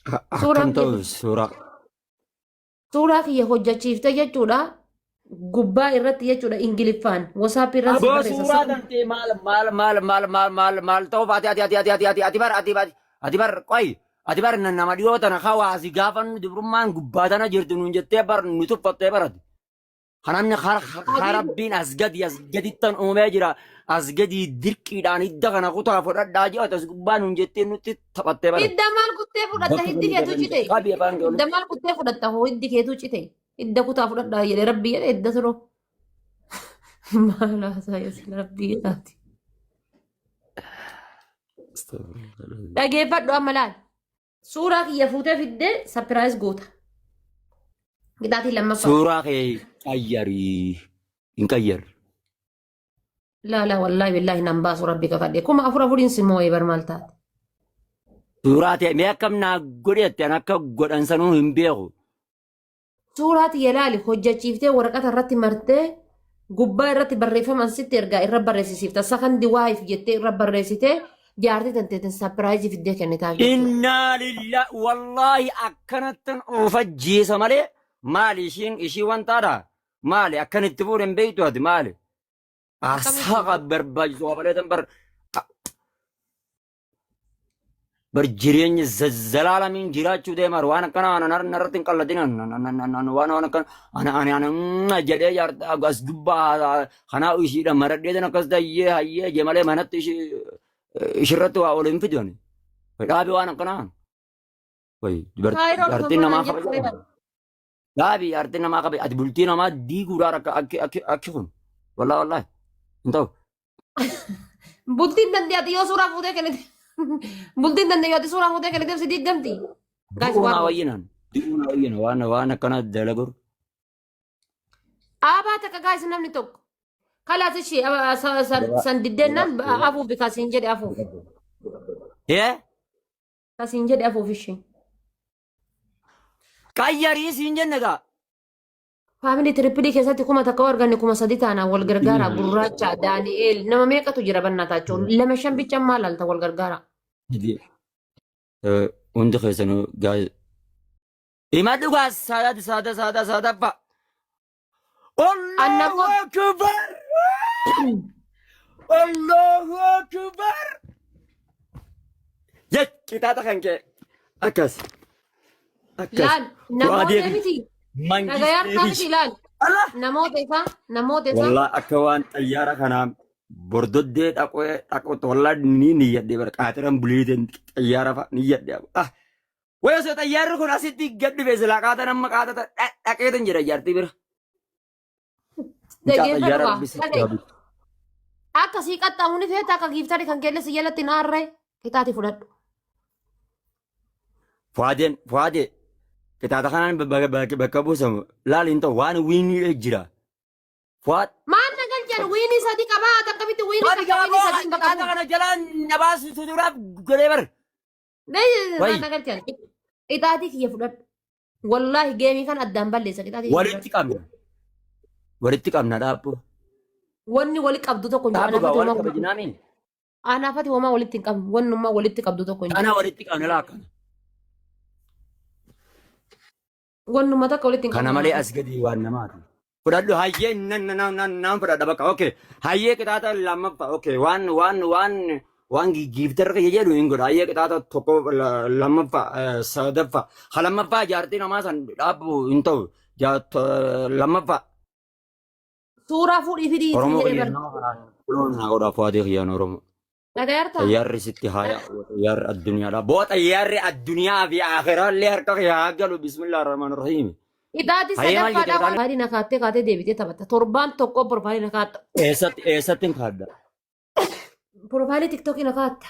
Suuraa Akkam kiyya ta'u suuraa. Suuraa kiyya hojjachiifte jechuudha. Gubbaa irratti jechuudha Ingiliffaan. WhatsApp irratti si Aboo barreessa. suuraa tantee maal maal maal maal maal maal maal ta'uuf ati ati ati ati ati ati ati bar ati ati ati bar qoy ati bar nama dhiyoo tana hawaasi gaafa nu dubrummaan gubbaa tana jirtu nuun jettee bar nu tuffattee barate. Kanamni rabbiin as gadi as gadittan uumee jira as gadi dirqiidhaan hidda kana kutaa fudhadhaa jedhate as gubbaa nuun jettee nutti taphattee barate. Hidda maal kuttee fudhatta Bakka hiddi kamii keetu galan cite. qabi afaan kee Hidda olitti. maal kuttee fudhatta hoo hiddi keetu cite. Hidda kutaa fudhadhaa jedhe rabbi jedhe hidda turoo. Maal haasaa sila rabbi jedhaati. Dhageeffadhu amma laal. Suuraa kiyya fuutee fiddee sapiraayiz goota. Qixaatii lammaffaa. Suuraa kee qayyarii hin qayyarre. Laa laa wallaahi billaahi nan baasu rabbi kakadhe. 4000 afuriin si moo'ee bar maal taate. Suuraa ta'e mee akkam naa godheette an akka godhan sanuu hin beeku. Suuraa tiyya laali hojjachiiftee waraqata irratti martee gubbaa irratti barreeffama an sitti ergaa irra barreessisiifta. Sakandi waayif jettee irra barreessitee jaartii tanteetin sapiraayizii fiddee kennitaaf jechuudha. Innaa lillah wallaahi akkanattan of ajjeesa malee maali ishiin ishii wantaadha maali akkanitti fuudhe hin beektu ati maali Akkamitti aarsaa barbaachisu malee tan bar bar jireenya zalaalamiin jiraachuu deemaa waan akkana ana narratti hin qalladin waan waan akkana ana ana ana jedhee jaarta as gubbaa kanaa ishiidha maradhee tan akkas tayyee hayyee jee malee manatti ishirratti waa ol hin fidu ani dhaabi waan akkanaa wayi Kaayiroo dhufa jaartiin maal namaa jettu kabaja bar. dhaabi jaartiin namaa kabaja ati bultii namaa diiguudhaan akka akki akki akki kun wallaahi wallaahi hin ta'u. Bultiin dandeetti yoo suuraa fuutee kennite. Bultiin dandeetti yoo suuraa fuutee kenniteef si diiggamti. Guys, Du'uu naa waan wayyinan. Du'uu naa wayyina waan waan akkana dalagu. Aabaa takka guys namni tokko. Kalaas ishee san diddeennan afuuf kasiin jedhe afuuf. Yee Kasiin jedhe afuuf ishee. qayyarii siin jenne gaa. Faamilii tirippilii keessatti 1000 arganne 3000 taana wal gargaara gurraacha Daani'eel nama meeqatu jira bannaa taachoo lama shan bicha maal laalta wal gargaara. Hundi keessanuu gaa. Himadhu gaa saada saada saada saadaffaa. Allahu Annamoo Akbar! Allahu Akbar! Jech qixaaxa kan kee akkas akkas laal namoota Fu'aadee fi miti mangistee dhagayaa fi miti laal Allah! namoota isaa namoota isaa Wallah akka waan xayyaara kanaa bordoddee dhaqee dhaqotu wallah ni niyyadhe bara qaatiran buliiteen xayyaara fa'a niyyadhe. Ah Way osoo xayyaarri kun asitti gad dhufe silaa qaata nama qaata dhaqeetan jira jaartii bira. Mucaa Dhaggeeffadhu xayyaara kaa. rabbi sitti Dhaga'i. haa bitu. Akka sii qaxxaamu ni feeta akka giiftari kan keelle si jalatti hin aarree qixaati fudhadhu. Fuwaadeen fuwaadee qixaata kanaan bakka buusamu laal hin ta'u waan wiinii jira. Fuwaad. Maal na galchan wiinii sadi qabaa akkamitti wiinii Fuwaadi takka wiinii gaaboo sadiin bakka qixaata buusa. kana jalaan na baasisu duraaf godhee bar. Maal Wayi na galchan qixaatii kiyya fudhadhu. Wallaahi geemii kan addaan balleessa qixaatii kiyya walitti fudhadhu. qabna. Walitti qabna dhaabbo. Wanni wali qabdu tokko hin jiru. Dhaabbo gaa Anaafati wal homaa kabajinaa miin. anaafati homaa walitti hin qabnu. Wannummaa walitti qabdu tokko hin jiru. Kana walitti qabna laa akkana. Wannummaa takka walitti hin Kana qabnu malee anaafati. as gadi waan namaati. Fudhadhu hayyee nan nan nan nan fudhadha bakka okay hayyee qixaaxa lammaffaa okay waan waan waan waan giiftarra kiyya jedhu hin godha hayyee qixaaxa tokko lammaffaa sadaffaa ha lammaffaa jaartii namaa san dhaabbu hin ta'u lammaffaa Suuraa fuudhii fidii ittiin Oromoo jedhee kiyya bar. nama kanaan kuloon naa godha fuwaatee kiyyaan Oromoo. Dhagayartaa? Xayyaarri sitti haa yaa'u xayyaarri addunyaadha. Boo xayyaarri addunyaa fi aakhiraallee harka kee haa galu bismillah rahmaan rahiim. Qixaatii Hayyee maal jette sadaffaadhaa waan qixaan profaayilii na kaattee kaatee deebitee taphatta. Torbaan tokko profaayilii na kaatta. eessatti eessatti hin kaadda? Profaayilii tiktookii na kaatta.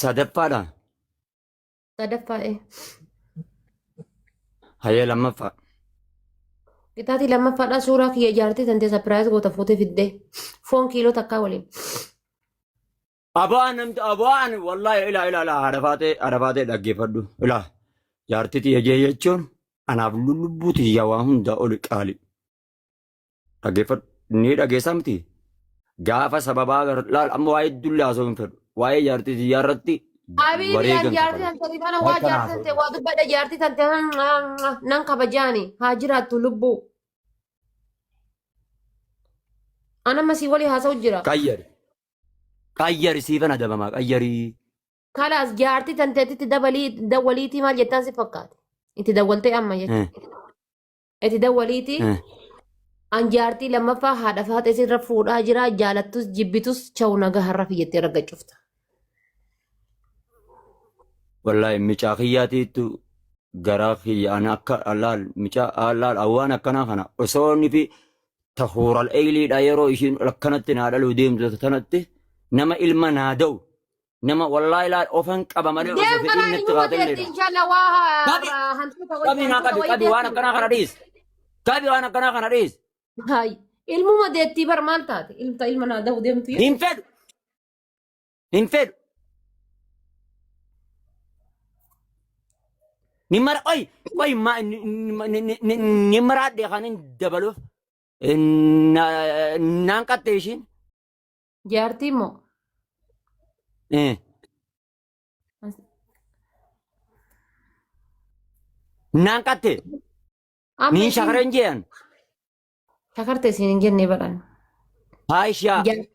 Sadaffaadha. Sadaffaa ee. Hayyee lammaffaa. Qixaatii lammaffaadhaa suuraa kiyya ijaartee tantee sapiraayiz goota fuutee fiddee. Foon kiiloo takkaa waliin. Abaa namti abaan wallahi ilaa ilaa ilaa haadha faatee haadha faatee dhaggeeffadhu ilaa jaartii tiyya jee jechuun anaaf lubbuu tiyya waa hundaa oli qaali dhaggeeffadhu ni dhageessaa miti gaafa sababaa laal amma waa'ee dulli haasa'uu hin fedhu waa'ee jaartii tiyyaa irratti Habiibi an wareegan jaartii kafala. tante kana waa Akkana jaartii tante haasa'u. waa dubbadha jaartii tante nan kabajaani haa jiraattu lubbuu. An amma sii walii haasa'u jira. Qayyari. Qayyari siifan adabamaa qayyarii. Kalaas jaartii tanteetitti dabalii dawwaliitii maal jettaan si fakkaate. Itti dawwaltee amma jechuudha. Itti dawwaliitii an jaartii lammaffaa haadha faaxee sirra fuudhaa jira jaalattus jibbitus chawu nagaa har'a fiyyatti raggacufta. Wallaahi micaa kiyyaatiitu garaa kiyya ana akka laal micaa laal awwaan akkanaa kana osoo inni fi tahuural eeyliidha yeroo ishiin akkanatti naa dhaluu deemtu tanatti nama ilma naa da'u nama wallaahi laal ofan qaba malee osoo Deem fedhiin karaa natti ilmuma kaatelleedha. deetti inshallah waa Qabi hantuuta qabi wayii naa hantuuta qabi wayii qabi waan deetti. akkanaa kana dhiis qabi waan akkanaa kana dhiis Hayi ilmuma deettii bar maal taate ilmta ilma naa da'u deemtu. hin fedhu hin fedhu. Ni mara qoy qoy ma ni maraadhe kan hin dabaluuf naan qatte ishiin. Jaartii moo? Naan qatte Amma niin isiin shakareen jean. shakarte isiin hin jenne baran. Haishaa Shari'aan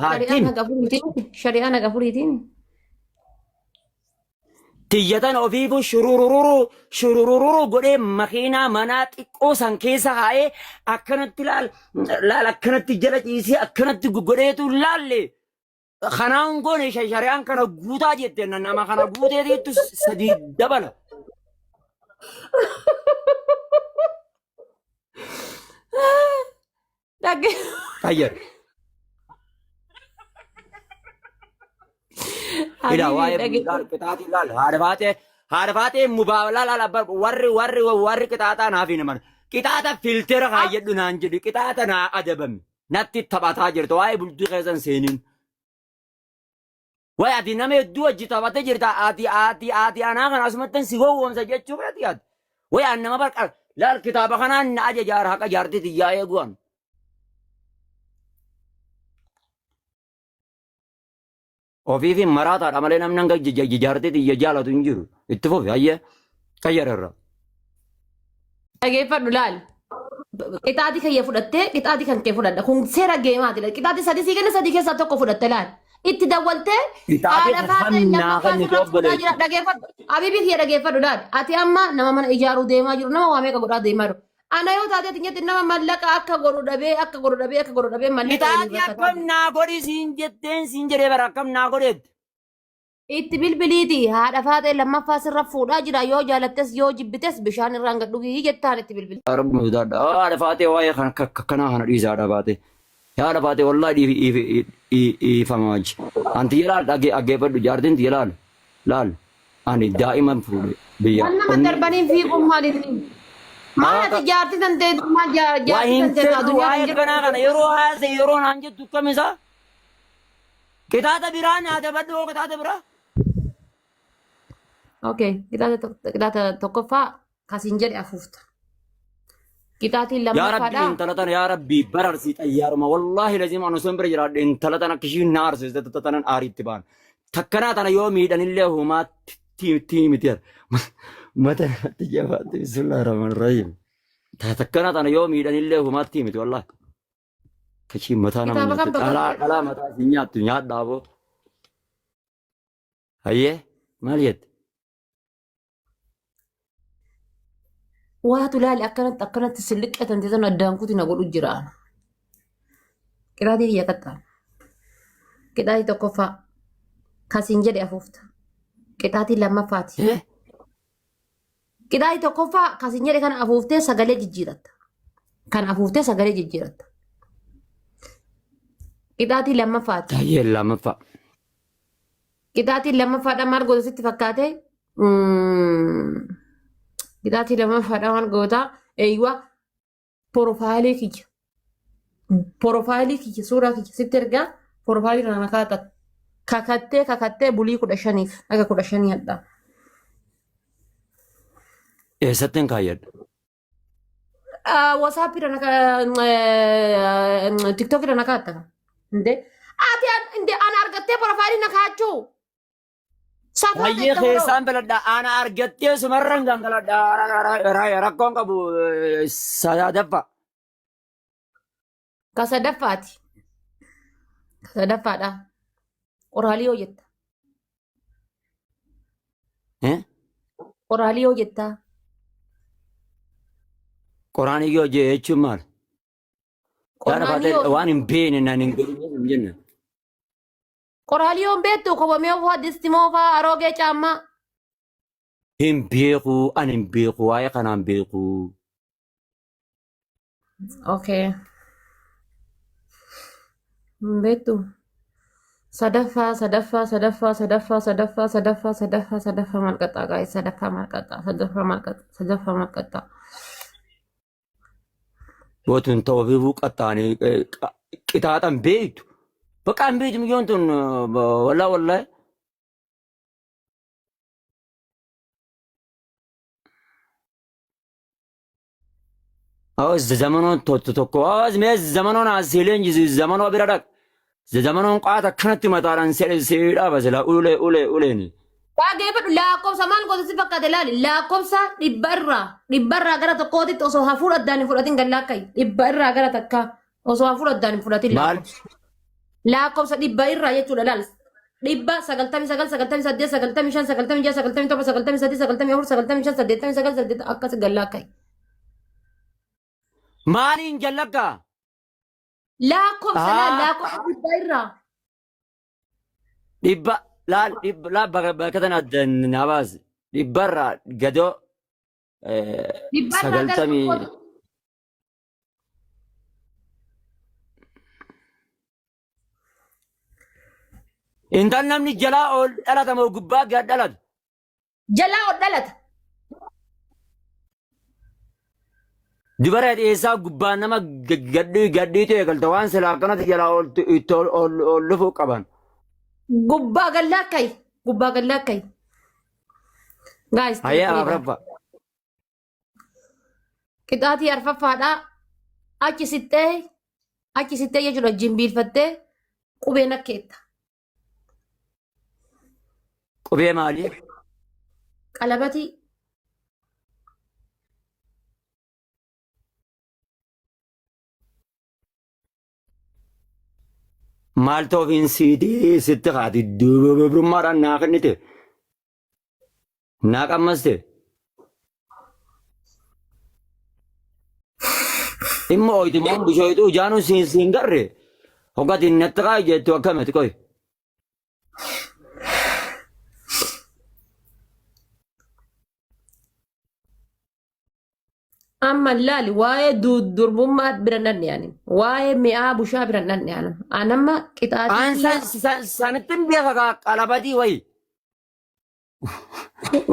haattim haqa furiitiin shari'aan haqa furiitiin. tiyyatan ofiifu shururururu shururururu godhee makiinaa manaa xiqqoo san keessa kaa'ee akkanatti laal laal akkanatti jala ciisee akkanatti godheetu laalle kanaan goone shari'aan kana guutaa jette nama kana guuteetiitu sadii dabala. Dhagge. Qayyar. Ila Habibi waa'ee dhagge. laal qixaatii laal haadha faatee haadha faatee mubaa laal laal abba warri warri warri qixaaxaa naaf hin himan. Qixaaxa filtera kaayyadhu naan jedhi qixaaxa naa adabame natti taphataa jirta waa'ee bultii keessan seeniin. Wayi ati nama hedduu wajji taphatee jirta ati ati ati anaa kana asumattan si gowwoomsa jechuu fedhati ati. Wayi an nama barqa laal kitaaba kanaan na ajaja haqa jaartii tiyyaa eegu an. Ofiif hin maraataadha malee namni hanga jaartii tiyya jaalatu hin jiru. Itti fufi hayyee qayyararra. Dhageeffadhu laal. Qixaatii kiyya fudhattee qixaatii kan kee fudhadha. Kun seera geemaati. Qixaatii sadii sii kenna sadii keessaa tokko fudhatte laal. Itti dawwaltee Qixaatii haadha faatee kan naa lammaffaa kennitu sirraa fuudhaa obboleetti. jira. Dhageeffadhu. Abibii kiyya dhageeffadhu laal. Ati amma nama mana ijaaruu deemaa jiru nama waa meeqa godhaa deemaa jiru. Ana yoo taate ati nyaatti nama mallaqa akka godhu dhabee akka godhu dhabee akka godhu dhabee mallaqa waliin Qixaatii rakkataa akkam jiru. naa godhi siin jetteen siin jedhee bara akkam naa godheetti. Itti bilbiliiti haadha faaxee lammaffaa sirra fuudhaa jira yoo jaalattes yoo jibbites bishaan irraan gad dhugii jettaan itti bilbili. Yaa Rabbi sodaadha. Haadha faatee waa'ee kana kanaa kana dhiisa haadha faatee. Haadha faatee wallaahi dhiifama wajji. Anti laal dhaggeeffadhu jaartiin tiyya laal laal ani daa'iman fuudhe biyya. Waan nama darbaniin fiiguun maal inni? Maal ati jaartii tantee maal Waa jaartii hin tantee fedhu addunyaa waa'ee hin jirtu. kanaa kana yeroo haase yeroo naan jettu kam isaa? Qixaaxa biraa nyaata badhoo qixaaxa biraa. Okay, qixaaxa tokkoffaa kasiin jedhe afuufta. Qixaatiin Yaa Rabbi lammaffaadha. intala tana yaa Rabbi bararsii xayyaaruma wallaahi laziim anu osoo bira jiraadhe intala tana akka ishiin na arsiste tanan aariitti ba'an. Takkanaa tana yoo miidhanillee homaa tii miti. Mata natti jabaatti bismillaahi rahmaan rahiim. Takkanaa tana yoo miidhanillee homaa tii miti wallaahi. Kachii mataa nama Kitaaba kam nyaatti. tokko? Dhalaa dhalaa mataa isin nyaattu nyaadhaa boo. Hayyee maal jette? Waatu laali akkanatti akkanatti silliqqatan teessan addaan kuti na godhu jira. Qixaatii kiyya qaxxaa. Qixaatii tokkoffaa. Kasiin jedhe afuufta. Qixaatii lammaffaati. Eh? Qixaatii tokkoffaa kasiin jedhe kana afuuftee sagalee jijjiiratta. Kan afuuftee sagalee jijjiiratta. Qixaatii lammaffaati. Hayyee lammaffaa. Qixaatiin lammaffaadha maal goota sitti fakkaate? Qixaatii lammaffaadha maal goota? Eeywa porofaayilii kiyya. Porofaayilii kiyya suuraa kiyya sitti ergaa porofaayilii kana kaata. Kakattee kakattee bulii 15f haga 15 hadhaa. Eessatti hin kaayyadhu? WhatsApp irra TikTok irra na kaatta. Inde ati inde ana argattee porofaayilii na kaachuu. Safaa Hayyee ta'e ta'uu keessaan filadha. Ana argattee sumarran gangaladha. Rakkoon qabu sadaffa. Ka sadaffaati. Ka sadaffaadha. Qoraalii yoo jetta. Qoraalii yoo jetta. Qoraan yoo jee jechuun maal? Yaada Qoraalii baatee yoo waan hin beekne naan hin godhin hin jenne. Qoraalii yoo hin beektu kobamee faa distimoo faa aroogee caammaa. Hin beeku ani hin beeku waa'ee kanaan beeku. Okay. Hin beektu. Sadaffaa sadaffaa sadaffaa sadaffaa sadaffaa sadaffaa sadaffaa sadaffaa maal qaxxaa guys sadaffaa maal qaxxaa sadaffaa maal qaxxaa sadaffaa maal qaxxaa. Bootuun ta'uu fi qaxxaanii qixaaxan beektu. Bakka hin beektu miyyoon tun wallaa wallaa. Awas zamanoon tokko tokko awas mee zamanoon as leenjisu zamanoo bira dhaq. Zamanoon qaata akkanatti mataadhaan si dhaaba sila ulee ulee uleeni. Dhaggeeffadhu lakkoofsa maal goota si fakkaate laali lakkoofsa 100 irraa gara tokkootitti osoo hafuura addaan hin fudhatin gad laakka'i 100 irraa gara takkaa osoo hafuura addaan hin fudhatin. Maal? Lakkoofsa 100 irraa jechuudha laal 100 99 98 95 96 97 93 94 95 89 8 akkas gad laakka'i. Maaliin jallakkaa? Lakkoofsa laal lakkoofsa 100 irraa. 100 laal 100 laal bakka bakka tana adda naa baasi. 100 irraa gadoo 100 irraa gara 90. tokkootitti. Intal namni jalaa ol dhalata moo gubbaa gad dhalata? Jalaa ol dhalata. Dubara dhiyeessaa gubbaa nama gadhii gadhiitu eegalta waan silaa akkanatti jalaa ol itti ol ol ol dhufuu qaban. Gubbaa gad laakka'i. Gubbaa gad laakka'i. Guys, Hayyee triple dha. afraffaa. Qixaatii arfaffaadhaa. Achi sittee jechuudha jimbiilfattee qubeen akkeetta. Qubee maalii? Qalabatii. Maal ta'uufiin siitii sitti kaati dubrummaadhaan naa kennite. Naa qammaste. Dhimma ooyiti immoo bishooyituu jaanuu siin siin garre. Hoggatiin natti kaa jettu akkamiti qoy. Amma laali waa'ee durbummaa bira nan ani. Waa'ee mi'aa bushaa bira nan ani. Anamma qixaatii Aan kiyya. sanittin beeka kaa qalabatii wayi.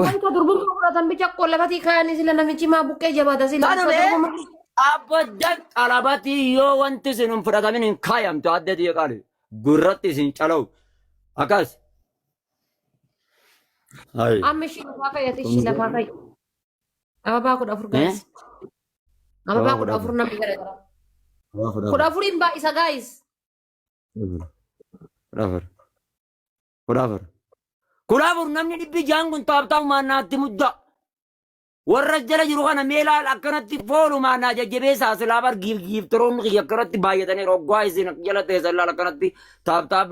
Wanta durbummaa fudhatan bicha qollafatii kaa'anii sila namichi maa buqqee jabaata sila. Tanu mee abbadan qalabatii yoo wanti isin hin fudhatamin hin kaayamtu adda ta'e qaali. Gurratti isin calawu. Akkas. Hayi. Amma ishii lafaa ka'i ati ishii lafaa ka'i. Ababaa 14 Eh? guys. Ababaa Ababaa kudha kudha afur afur. namni gara gara. Ababaa kudha Kudha afur. afuriin baay'isa guys. 14. 14. 14 namni 600 kun taaptaamumaan naatti mudda. Warra jala jiru kana mee laal akkanatti foolumaan naa jajjabeessaa silaa bar giif giiftoroonni kiyya akkanatti baay'atanii roggaa isin jala teessan laal akkanatti taaptaap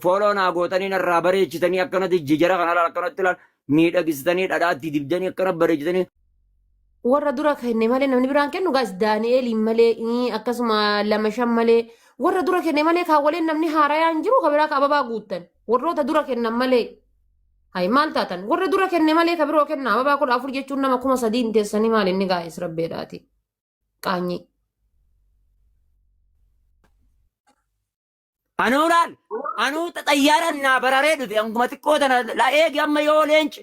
fooloo naa gootanii narraa bareechitanii akkanatti jijjara kana laal akkanatti laal miidhagsitanii dhadhaatti dibdanii akkana bareechitanii. Warra dura kenne malee namni biraan kennu guys Daani'eeliin malee akkasuma lama shan malee warra dura kenne malee kaawwaleen namni haarayaan jiru ka biraa ka ababaa guuttan warroota dura kennan malee. Hay maal taatan warra dura kenne malee ka biroo kenna ababaa 14 jechuun nama 3000 hin teessanii maal inni guys rabbeedhaati. Qaanyii. Anuu laal anuu xayyaaraan naa bararee dhufe anguma xiqqoo tana la eegi amma yoo leenci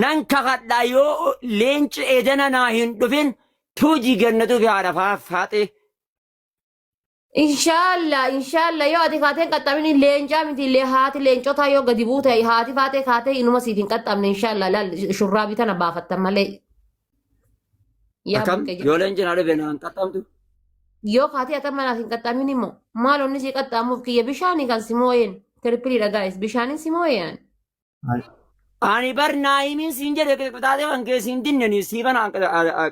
nan kakadha yoo leenci edana naa hin dhufin tuujii gannatu fi haadha faaxee. Inshallah inshallah yoo ati kaatee hin qaxxamini leencaa miti illee haati leencotaa yoo gadi buute haati faatee kaatee inuma siif hin qaxxamne inshallah laal shurraabii tana baafattan malee. Yaa Akkam buqqee yoo leenci naa dhufe naa hin qaxxamtu. Yoo kaatee ati amma naaf hin qaxxamin immoo maal onni si qaxxaamuuf kiyya bishaanii kan si mooyeen triple dha guys bishaaniin si mooyeen. Ani bar naa himin siin jedhe qixaaxee kan kee siin dinne siifan qaxxaama.